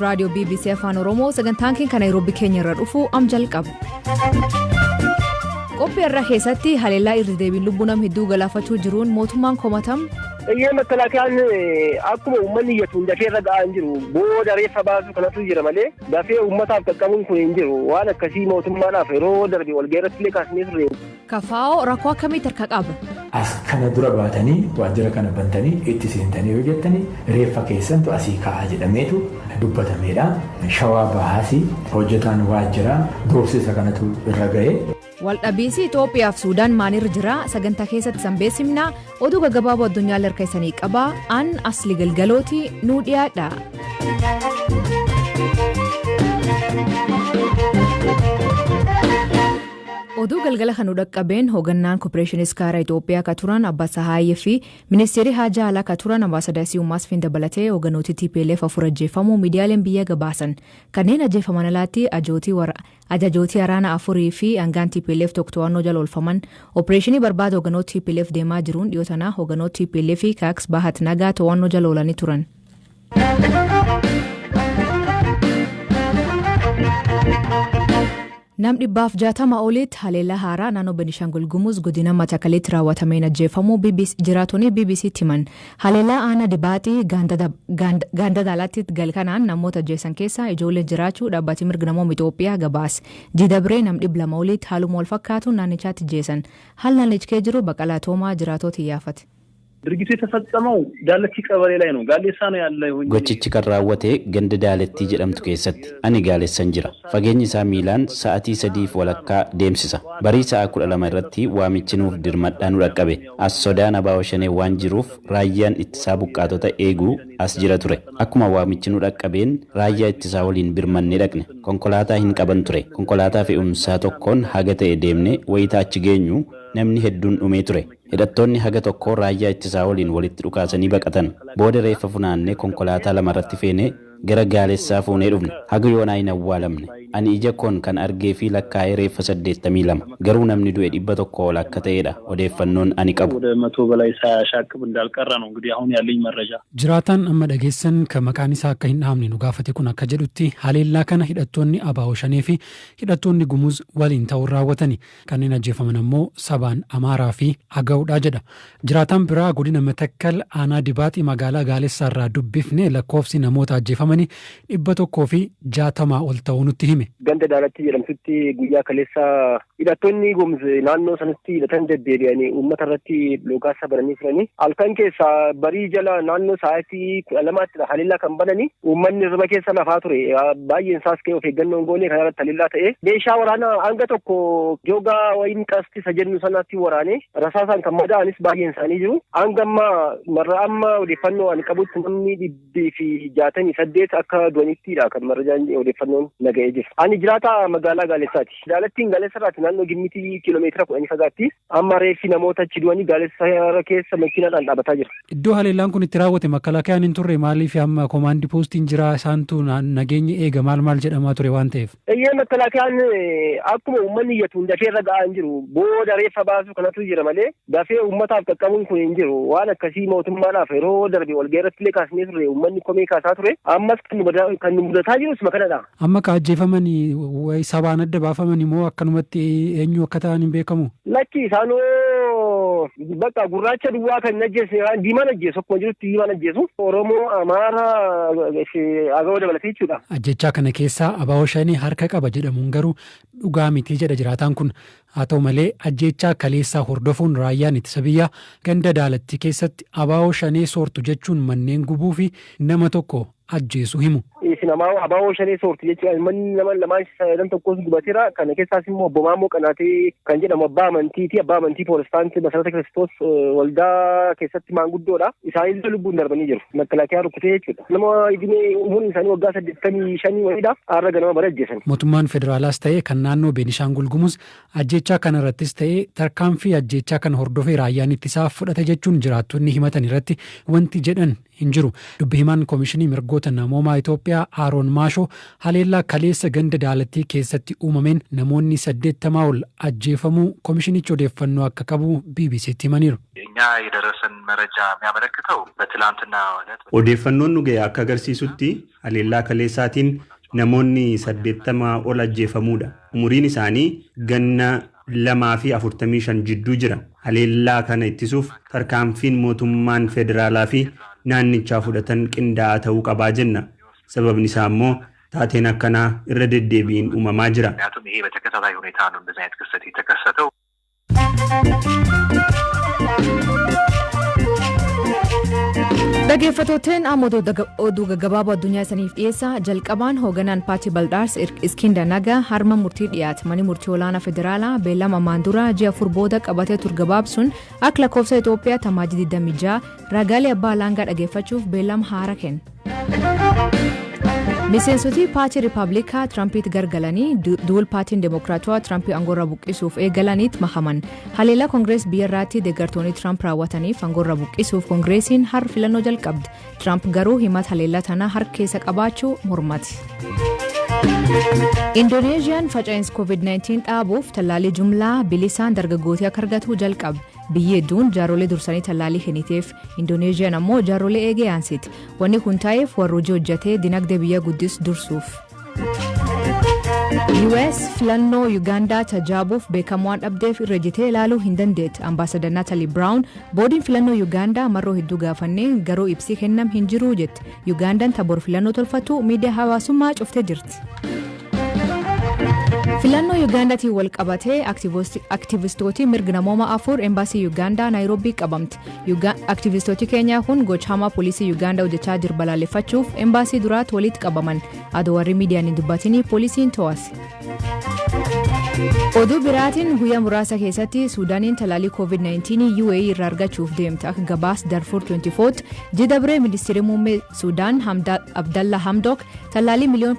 Raadiyoo BBC Afaan Oromoo sagantaan keenya kan Naayiroobii keenya irra dhufu am jalqaba. Qophii irra keessatti haleellaa irra deebiin lubbuu nama hedduu galaafachuu jiruun mootummaan komatamu. Eeyyee makkalaakiyaan akkuma uummanni iyyatu dafee irra ga'aa hin jiru. Booda reeffa baasu kanatu jira malee dafee uummataaf qaqqabuun kun hin jiru. Waan akkasii mootummaadhaaf yeroo darbe walga'ii irratti illee kaasnee turre. Kafaa'oo rakkoo akkamiitti harka qaba? As kana dura baatanii waajjira kana bantanii itti seentanii yoo jettanii reeffa keessantu asii ka'aa jedhameetu dubbatameedha. Shawaa bahaasii hojjetaan waajjiraa doorsisa kanatu irra ga'e. Waldhabiinsi Itoophiyaa fi Suudaan maalirra jira? Sagantaa keessatti sanbeessimna. Oduu gaggabaaboo addunyaa harka isanii qaba. An asli galgalooti nuu dhiyaadha. Oduu galgala kan nu dhaqqabeen hoogganaan Kooppareeshinii Iskaaraa Itoophiyaa kan turan Abbaa Sahaayyee fi Ministeerri Haajaa Alaa kan turan Ambaasaadar Siyuum Masfiin dabalatee hoogganooti TPLF afur ajjeefamuu miidiyaaleen biyya gabaasan. Kanneen ajjeefaman alaatti ajajootii waraanaa afurii fi hangaan TPLF tokko to'annoo jala oolfaman. Opereeshinii barbaada hoogganoota TPLF deemaa jiruun dhiyoo tanaa hoogganoota TPLF fi Kaaks Bahat Nagaa to'annoo jala oolanii turan. Nam 160 olitti haleellaa haaraa naannoo Benishaangul Gumuz godina Matakalitti raawwatameen ajjeefamuu jiraatonni BBC'tti himan. Haleellaa aanaa Dibaaxii ganda Daalaatti galkanaan namoota ajjeesan keessaa ijoolleen jiraachuu dhaabbati mirga namoota Itoophiyaa gabaase. Jidabree nam 200 olitti haaluma wal fakkaatuun naannichaatti ajjeesan. Haal naannichi kee jiru Baqalaa Toomaa jiraatota iyyaafate. ድርጊቱ የተፈጸመው ዳለቲ ቀበሌ ላይ ነው። ጋሌሳ ነው ያለ። Gochichi kan raawwate ganda Daalettii jedhamtu keessatti. Ani Gaalessan jira. Fageenyi isaa miilaan sa'aatii 3:30 deemsisa. Barii sa'a 12 irratti waamichi nuuf dirmadhaa nu dhaqqabe. As sodaan Abaa Shanee waan jiruuf raayyaan ittisaa buqqaatota eeguu as jira ture. Akkuma waamichi nu dhaqqabeen raayyaa ittisaa waliin birmannee dhaqne. Konkolaataa hin qaban ture. Konkolaataa fe'umsaa tokkoon haga ta'e deemne wayitaa achi geenyu namni hedduun dhumee ture. Hidhattoonni haga tokko raayyaa ittisaa waliin walitti dhukaasanii baqatan. Booda reeffa funaannee konkolaataa lamarratti feene gara Gaalessaa fuunee dhufne. Haga yoonaa hin awwaalamne. Ani ija koon kan argee fi lakkaa'ee reeffa 82. Garuu namni du'e 100 ol akka ta'edha odeeffannoon ani qabu. ወደ 100 በላይ ሳያሻቅብ እንዳልቀረ ነው እንግዲህ አሁን ያለኝ መረጃ። Jiraataan amma dhageessan kan maqaan isaa akka hin dhahamne nu gaafate kun akka jedhutti haleellaa kana hidhattoonni Abaa Shanee fi hidhattoonni Gumuz waliin ta'uun raawwatani. Kanneen ajjeefaman ammoo sabaan Amaaraa fi Agawudhaa jedha. Jiraataan biraa godina Matakkal aanaa Dibaaxii magaalaa Gaalessaa irraa dubbifne lakkoofsi namoota ajjeefamanii 160 ol ta'uu nutti hime. Ganda Daalatti jedhamtutti guyyaa kaleessaa hidhattoonni Gumuz naannoo sanatti hidhatan deddeebi'anii uummata irratti dhukaasa bananii turanii halkan keessaa barii jala naannoo sa'aatii 12tti haleellaa kan bananii uummanni hirriba keessa lafaa ture. Baay'een isaas ka'ee of eeggannoon goonee kana irratti haleellaa ta'e. Meeshaa waraanaa hanga tokko joogaa wayin qasti isa jennu sanatti waraanee rasaasaan kan madaa'anis baay'een isaanii jiru. Hanga amma marra amma odeeffannoo ani qabutti namni 168 akka du'anittidha kan marrajaan odeeffannoon naga'ee jiru. Ani jiraata magaalaa Gaalessaati. Daalattiin Gaalessa irraati naannoo Gimmitii kiiloomeetira 10 fagaatti. Amma reeffi namoota achi du'anii Gaalessa keessa makiinaadhaan dhaabataa jira. Iddoo haleellaan kun itti raawwate makkalaakayaan hin turre maaliif amma koomaandii poostiin jira isaantu nageenya eega maal maal jedhamaa ture waan ta'eef. Eeyyee makkalaakayaan akkuma uummanni iyyatu dafee irra ga'aa hin jiru. Booda reeffa baasu kanatu jira malee dafee uummataaf qaqqabuun kun hin jiru. Waan akkasii mootummaadhaaf yeroo darbe walga'ii irratti illee kaasnee turre uummanni komee kaasaa ture. Ammas kan nu mudataa jirus makanadha. Amma ka ajjeefamanii sabaan adda baafamanii moo akkanumatti eenyu akka ta'an hin beekamu? Lakki isaanoo bakka gurraacha duwwaa kan hin ajjeesne diimaan ajjeesu akkuma jirutti diimaan ajjeesu Oromoo Amaara Agawoo dabalatee jechuudha. Ajjechaa kana keessaa Abaa Shanee harka qaba jedhamuun garuu dhugaa miti jedha jiraataan kun. Haa ta'u malee ajjechaa kaleessaa hordofuun raayyaan ittisa biyyaa ganda Daalatti keessatti Abaa Shanee soortu jechuun manneen gubuu fi nama tokko ajjeesu himu. Isin Abaa Shanee soortu jechuudha. Manni nama lamaan sadan tokkos gubateera. Kana keessaas immoo obbo Maammoo Qanaatee kan jedhamu abbaa amantiiti. Abbaa amantii Pirootestaantii Masarata Kiristoos waldaa keessatti maanguddoodha. Isaanillee lubbuun darbanii jiru. Makalaakiyaa rukutee jechuudha. Nama idimee umuriin isaanii waggaa 85 wayiidha. Har'a ganama bara ajjeesan. Mootummaan federaalaas ta'e kan naannoo Beenishaangul Gumuz ajjechaa kana irrattis ta'e tarkaanfii ajjechaa kana hordofee raayyaan ittisaa fudhate jechuun jiraattonni himatan irratti wanti jedhan hin jiru. Dubbi himaan Koomishinii Mirgoota Namoomaa Itoophiyaa Aaroon Maashoo haleellaa kaleessa ganda Daalattii keessatti uumameen namoonni 80 ol ajjeefamuu koomishinichi odeeffannoo akka qabu BBC'tti himaniiru. እኛ የደረሰን መረጃ የሚያመለክተው በትላንትናው ዕለት Odeeffannoon nu ga'e akka agarsiisutti haleellaa kaleessaatiin namoonni 80 ol ajjeefamuudha. Umuriin isaanii ganna 2 fi 45 jidduu jira. Haleellaa kana ittisuuf tarkaanfiin mootummaan federaalaa fi naannichaa fudhatan qindaa'aa ta'uu qabaa jenna. Sababni isaa immoo taateen akkanaa irra deddeebiin uumamaa jira. ምክንያቱም ይሄ በተከታታይ ሁኔታ ነው እንደዚህ አይነት ክስተት የተከሰተው። Dhaggeeffattootaan amma oduu gaggabaaboo addunyaa isaniif dhiyeessa. Jalqabaan hooganaan paartii Baldaars Iskindar Nagaa harma murtii dhiyaate. Manni murtii olaanaa federaalaa beellama ammaan dura ji'a 4 booda qabatee ture gabaabsuun akka lakkoofsa Itoophiyaa tamaajii 26 ragaalee abbaa alangaa dhaggeeffachuuf beellama haara kenne. Miseensoti paartii Riippaabilikaa Tiraampiitti gargalanii duul paartiin Demookiraatawaa Tiraampii aangoorra buqqisuuf eegalaniit makaman. Haleellaa Koongirees biyya irraatti deeggartoonni Tiraamp raawwataniif aangoorra buqqisuuf Koongireesiin har filannoo jalqabde. Tiraamp garuu himata haleellaa tanaa harka keessa qabaachuu mormati. Indoneeziyaan faca'insa COVID-19 dhaabuuf tallaalii jumlaa bilisaan dargaggootii akka argatu jalqabe. Biyyi hedduun jaarolee dursanii tallaalii kenniteef. Indoneeziyaan ammoo jaarolee eegee aansiti. Wanni kun ta'eef warra hojii hojjetee dinagdee biyya guddisu dursuuf. US filannoo Yuugaandaa tajaabuuf beekamoo waan dhabdeef irra jitee ilaaluu hin dandeetti. Ambaasadar Naatali Biraawun boodiin filannoo Yuugaandaa marroo hedduu gaafannee garuu ibsii kennam hin jiru jette. Yuugaandaan taboor filannoo tolfattu miidiyaa hawaasummaa cuftee jirti. Filannoo Yuugaandaatiin wal qabatee aktivistooti mirga namooma 4 embaasii Yuugaandaa Naayiroobii qabamte. Aktivistooti keenyaa kun gocha hamaa poolisii Yuugaandaa hojjechaa jiru balaaleffachuuf embaasii duraatti walitti qabaman. Adoo warri miidiyaan hin dubbatin poolisiin to'ase. Oduu biraatiin guyyaa muraasa keessatti Suudaaniin talaalii COVID-19 UAE irraa argachuuf deemte. Akka gabaas Darfur 24 jidabree ministeerri muummee Suudaan Abdalla Hamdok talaalii miliyoon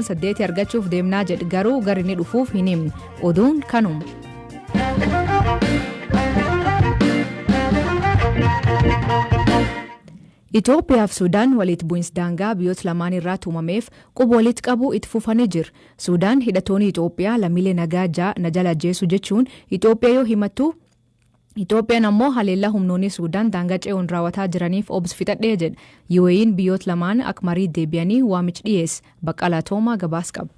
8 argachuuf deemnaa jedhe garuu gara inni dhufuuf hin himne. Oduun kanuma. Itoophiyaa fi Suudaan walitti bu'insi daangaa biyyoota lamaan irraa uumameef quba walitti qabu itti fufanii jiru. Suudaan hidhattoonni Itoophiyaa lammiilee nagaa na jala ajjeesu jechuun Itoophiyaa yoo himattu Itoophiyaan ammoo haleellaa humnoonni Suudaan daangaa ce'uun raawwataa jiraniif obsa fixadhee jedha. UAE'n biyyoota lamaan akka marii deebi'anii waamicha dhiyeesse. Baqqalaa Toomaa gabaas qaba.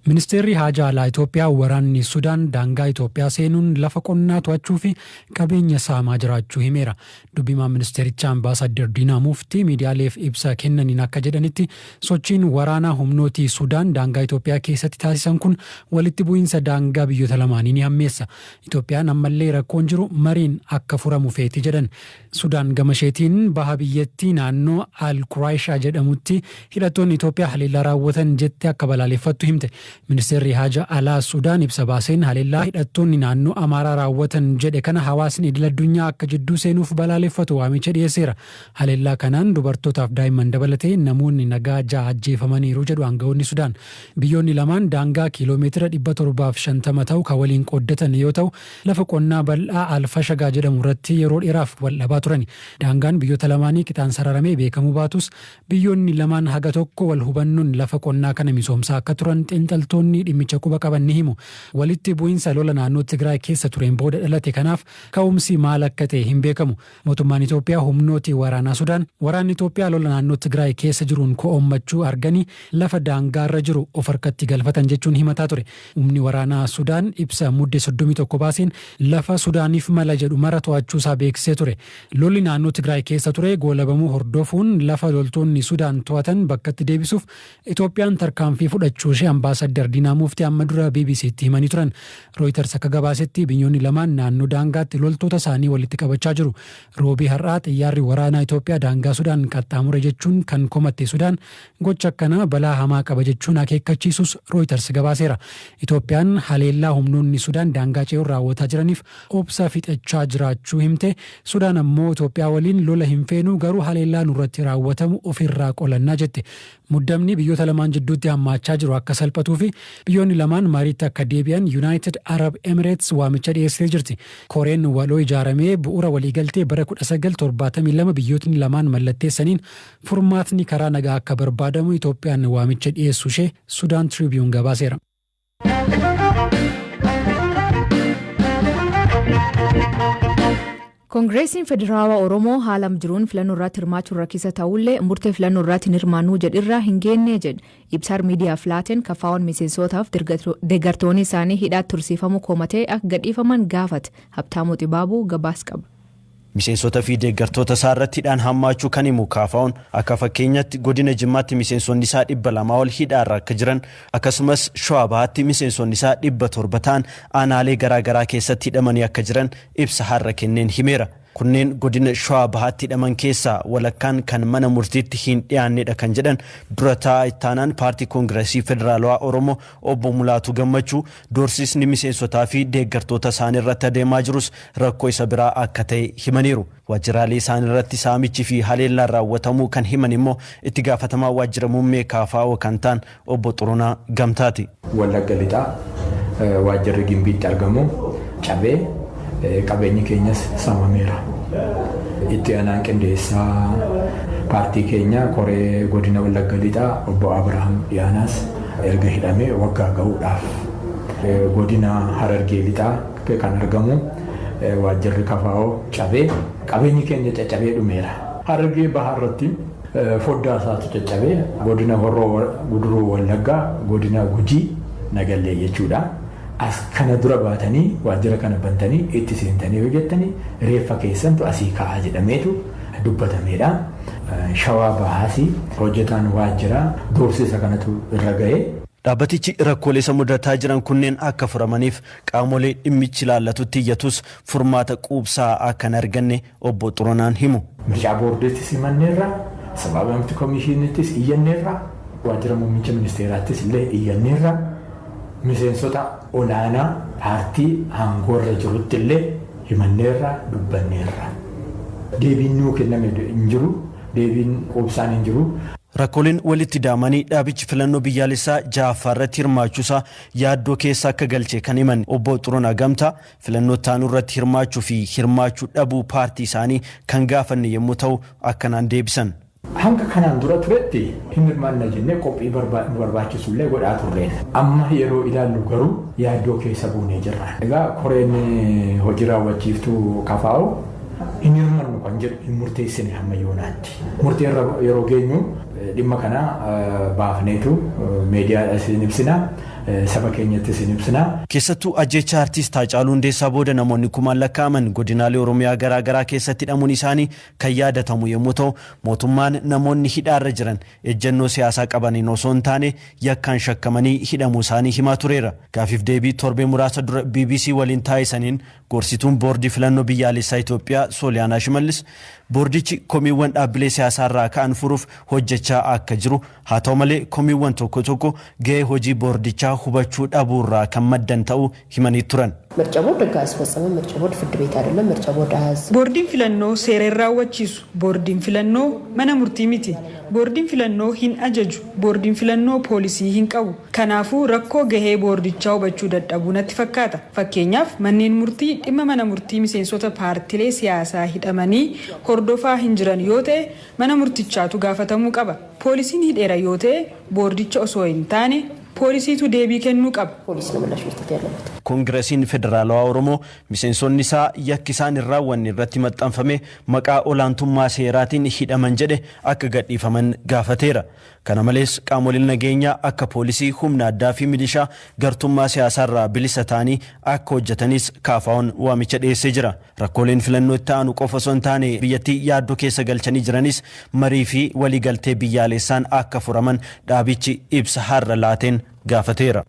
Ministeerri Haajaa Alaa Itoophiyaa waraanni Sudaan daangaa Itoophiyaa seenuun lafa qonnaa to'achuu fi qabeenya saamaa jiraachuu himeera. Dubbimaan ministeerichaa Ambaasaadder Diinaa Muftii miidiyaaleef ibsa kennaniin akka jedhanitti sochiin waraanaa humnootii Sudaan daangaa Itoophiyaa keessatti taasisan kun walitti bu'iinsa daangaa biyyoota lamaanii ni hammeessa. Itoophiyaan ammallee rakkoon jiru mariin akka furamu feeti jedhan. Sudaan gama isheetiin baha biyyattii naannoo Al-Quraayishaa jedhamutti hidhattoonni Itoophiyaa haleellaa raawwatan jettee akka balaaleffattu himte. Ministeerri Haajaa Alaa Sudaan ibsa baaseen haleellaa hidhattoonni naannoo Amaaraa raawwatan jedhe kana hawaasni idil addunyaa akka jidduu seenuuf balaaleffatu waamicha dhiyeesseera. Haleellaa kanaan dubartootaaf daa'imman dabalatee namoonni nagaa 6 ajjeefamaniiru jedhu aangawoonni Sudaan. Biyyoonni lamaan daangaa kiiloomeetira 750 ta'u kan waliin qooddatan yoo ta'u lafa qonnaa bal'aa Alfashagaa jedhamu irratti yeroo dheeraaf wal dhabaa turani. Daangaan biyyoota lamaanii qixaan sararamee beekamuu baatus biyyoonni lamaan haga tokko wal hubannoon lafa qonnaa kana misoomsaa akka turan xiinxaltoonni dhimmicha quba qaban ni himu. Walitti bu'iinsa lola naannoo Tigraay keessa tureen booda dhalate kanaaf ka'umsi maal akka ta'e hin beekamu. Mootummaan Itoophiyaa humnooti waraanaa Sudaan waraanni Itoophiyaa lola naannoo Tigraay keessa jiruun ko'ommachuu arganii lafa daangaarra jiru of harkatti galfatan jechuun himataa ture. Humni waraanaa Sudaan ibsa mudde 31 baaseen lafa Sudaaniif mala jedhu mara to'achuusaa beeksisee ture. Lolli naannoo Tigraay keessa ture goolabamuu hordofuun lafa loltoonni Sudaan to'atan bakkatti deebisuuf Itoophiyaan tarkaanfii fudhachuu ishee Ambaasaadder Diinaa Muftii amma dura BBC'tti himanii turan. Reuters akka gabaasetti biyyoonni lamaan naannoo daangaatti loltoota isaanii walitti qabachaa jiru. Roobii har'aa xiyyaarri waraanaa Itoophiyaa daangaa Sudaan qaxxaamure jechuun kan komatte Sudaan gocha akkanaa balaa hamaa qaba jechuun akeekkachiisus Reuters gabaaseera. Itoophiyaan haleellaa humnoonni Sudaan daangaa ce'uun raawwataa jiraniif obsa fixachaa jiraachuu himte. Sudaan ammoo Itoophiyaa waliin lola hin feenu garuu haleellaa nurratti raawwatamu ofirraa qolannaa jette. Muddamni biyyoota lamaan jidduutti hammaachaa jiru akka salphatuu fi biyyoonni lamaan mariitti akka deebi'an United Arab Emirates waamicha dhiyeessitee jirti. Koreen waloo ijaaramee bu'uura waliigaltee bara 1972 biyyootni lamaan mallatteessaniin furmaatni karaa nagaa akka barbaadamu Itoophiyaan waamicha dhiyeessuu ishee Sudaan Tribune gabaaseera. Koongireesiin Federaalawaa Oromoo haala jiruun filannoo irratti hirmaachuun rakkisa ta'ullee, murtee filannoo irratti hin hirmaannuu jedhirraa hin geenne jedhe. Ibsaar miidiyaaf laateen KFO'n miseensotaaf deeggartoonni isaanii hidhaatti tursiifamuu komatee akka gadhiifaman gaafate. Habtaamuu Xibaabuu gabaas qaba. Miseensota fi deeggartoota isaa irratti hidhaan hammaachuu kan himu KFO'n, akka fakkeenyatti godina Jimmaatti miseensonni isaa 200 ol hidhaarra akka jiran, akkasumas Shawaa Bahaatti miseensonni isaa 700 ta'an aanaalee garaagaraa keessatti hidhamanii akka jiran ibsa har'a kenneen himeera. Kunneen godina Shawaa Bahaatti hidhaman keessaa walakkaan kan mana murtiitti hin dhiyaannedha kan jedhan dura taa'aa ittaanaan paartii Koongireesii Federaalawaa Oromoo obbo Mulaatuu Gammachuu, doorsisni miseensotaa fi deeggartoota isaanii irratti adeemaa jirus rakkoo isa biraa akka ta'e himaniiru. Waajjiraalee isaanii irratti saamichi fi haleellaan raawwatamuu kan himan immoo itti gaafatamaa waajjira muummee KFO kan ta'an obbo Xurunaa Gamtaati. Wallagga Lixaa waajjirri Gimbiitti argamu cabee, qabeenyi keenyas saamameera. Itti aanaan qindeessaa paartii keenya koree godina Wallagga Lixaa obbo Abrahaam Dhiyaanaas erga hidhamee waggaa ga'uudhaaf. Godina Harargee Lixaa kan argamu waajjirri KFO cabee, qabeenyi keenya caccabee dhumeera. Harargee Bahaa irratti foddaa isaatu caccabee, godina Horroo Guduruu Wallaggaa, godina Gujii Nagallee jechuudha. As kana dura baatanii waajjira kana bantanii itti seentanii hojjettanii reeffa keessantu asii ka'aa jedhameetu dubbatameedha. Shawaa Bahaasii hojjetaan waajjiraa doorsisa kanatu irra ga'ee. Dhaabbatichi rakkoolee isa mudataa jiran kunneen akka furamaniif qaamolee dhimmichi ilaallatutti iyyatus, furmaata quubsaa akka hin arganne obbo Xuronaan himu. Mircaa boordeettis himanneerra, sababa miti komishiinittis iyyanneerra, waajjira muummicha ministeeraattis illee iyyanneerra, miseensota olaanaa paartii aangoorra jirutti illee himanneerra, dubbanneerra. Deebiin nuu kenname hin jiru, deebiin quubsaan hin jiru. Rakkooleen walitti daamanii dhaabichi filannoo biyyaalessaa ja'affaa irratti hirmaachuusaa yaaddoo keessa akka galche kan himan obbo Xurunaa Gamtaa, filannoo taanuu irratti hirmaachuu fi hirmaachuu dhabuu paartii isaanii kan gaafanne yommuu ta'u akkanaan deebisan. Hanga kanaan dura turetti hin hirmaanna jennee qophii nu barbaachisu illee godhaa turreen. Amma yeroo ilaallu garuu yaaddoo keessa buunee jirra. Egaa koreen hojii raawwachiiftuu KFO hin hirmannu kan jedhu hin murteessine hamma yoonaatti. Murtee irra yeroo geenyu dhimma kana baafneetu miidiyaadhaas hin ibsina, saba keenyattis hin ibsina. Keessattuu ajjeechaa artiist Haacaaluu Hundeessaa booda namoonni kumaan lakkaa'aman godinaalee Oromiyaa garaa garaa keessatti hidhamuun isaanii kan yaadatamu yommuu ta'u, mootummaan namoonni hidhaarra jiran ejjennoo siyaasaa qabaniin osoo hin taane yakkaan shakkamanii hidhamuu isaanii himaa tureera. Gaafiif deebii torbee muraasa dura BBC waliin taasisaniin gorsituun boordii filannoo biyyaalessaa Itoophiyaa Sooliyaanaa Shimallis, boordichi komiiwwan dhaabbilee siyaasaa irraa ka'an furuuf hojjechaa akka jiru, haa ta'u malee komiiwwan tokko tokko gahee hojii boordichaa hubachuu dhabuurraa kan maddan ta'uu himanii turan. ምርጫ ቦርድ ሕግ አያስፈጽምም። ምርጫ ቦርድ ፍርድ ቤት አይደለም። ምርጫ ቦርድ አያዝም። Boordiin filannoo seera hin raawwachiisu. Boordiin filannoo mana murtii miti. Boordiin filannoo hin ajaju. Boordiin filannoo poolisii hin qabu. Kanaafuu rakkoo gahee boordichaa hubachuu dadhabuu natti fakkaata. Fakkeenyaaf, manneen murtii dhimma mana murtii miseensota paartilee siyaasaa hidhamanii hordofaa hin jiran yoo ta'e mana murtichaatu gaafatamuu qaba. Poolisiin hidheera yoo ta'e boordicha osoo hin taane poolisiitu deebii kennuu qaba. ፖሊስ ነው ምላሽ መስጠት ያለበት። Koongiresiin Federaalawaa Oromoo miseensonni isaa yakki isaan hin raawwanne irratti maxxanfame maqaa olaantummaa seeraatiin hidhaman jedhe akka gadhiifaman gaafateera. Kana malees qaamoleen nageenyaa akka poolisii, humna addaa fi milishaa gartummaa siyaasaarraa bilisa ta'anii akka hojjetanis KFO'n waamicha dhiyeessee jira. Rakkooleen filannoo itti aanu qofa osoo hin taane biyyattii yaaddoo keessa galchanii jiranis marii fi waliigaltee biyyaalessaan akka furaman dhaabichi ibsa har'a laateen gaafateera.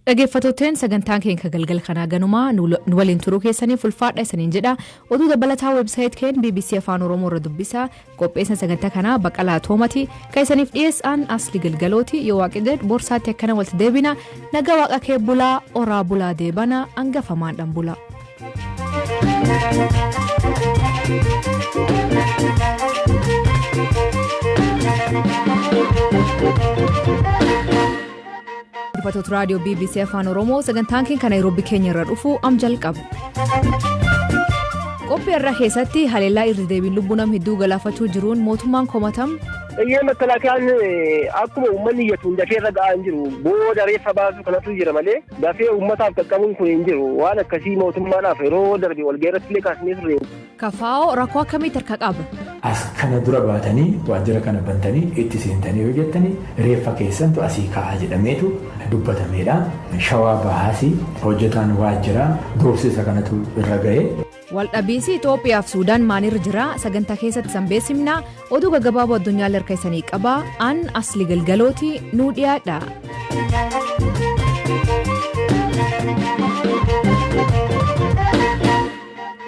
Dhaggeeffattootni, sagantaan keenya galgal kanaa ganumaa. Nu waliin turuu keessaniif ulfaadha isaniin jedha. Oduu dabalataa website keenya BBC Afaan Oromoo irra dubbisa. Qopheessan sagantaa kanaa Baqalaa Toomati, kan isaniif dhiyeessan Asli Galgalooti. Yoo waaqi jedhe borsaatti akkana walitti deebina. Nagaa waaqa kee bulaa, oraa bulaa, deebana hangafamaan bulaa. Dhaggeeffattoota raadiyoo BBC Afaan Oromoo, sagantaan keenya kan Naayiroobii keenya irra dhufu am jalqaba. Qophii irra keessatti haleellaa irra deebiin lubbuu nama hedduu galaafachuu jiruun mootummaan komatam. Eeyyee, makkalaakiyaan akkuma uummanni iyyatu dafee irra ga'aa hin jiru. Booda reeffa baasu kanatu jira malee dafee uummataaf qaqqabuun kun hin jiru. Waan akkasii mootummaadhaaf yeroo darbe walga'ii irratti illee kaasnee turre. KFO rakkoo akkamitti harka qaba? As kana dura baatanii waajjira kana bantanii itti seentanii yoo jettanii reeffa keessantu asii ka'aa jedhameetu dubbatameedha. Shawaa bahaasii hojjetaan waajjiraa doorsisa kanatu irra ga'e. Waldhabiinsi Itoophiyaa fi Suudaan maaliirra jira? Sagantaa keessatti sanbeessimna. Oduu gaggabaaboo addunyaa harka isanii qaba. An Asli Galgalooti, nuu dhiyaadha.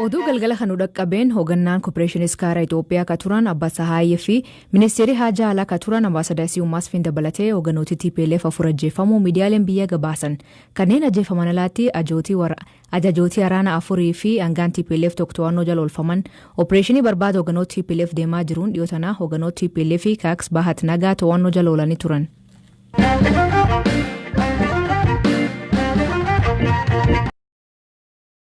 Oduu galgala kan nu dhaqqabeen hoogannaan Kooppareeshinii Iskaaraa Itoophiyaa ka turan Abbaa Sahaayyee fi Ministeerri Haajaa Alaa ka turan Ambaasadaa Siyuum Masfiin dabalatee hoogganooti TPLF 4 ajjeefamuu miidiyaaleen biyya gabaasan. Kanneen ajjeefaman alaatti ajajootii waraanaa afurii fi hangaan TPLF 1 to'annoo jala oolfaman. Opereeshinii barbaada hoogganoota TPLF deemaa jiruun dhiyoo tanaa hoogganoota TPLF fi Kaaks Bahat Nagaa to'annoo jala oolanii turan.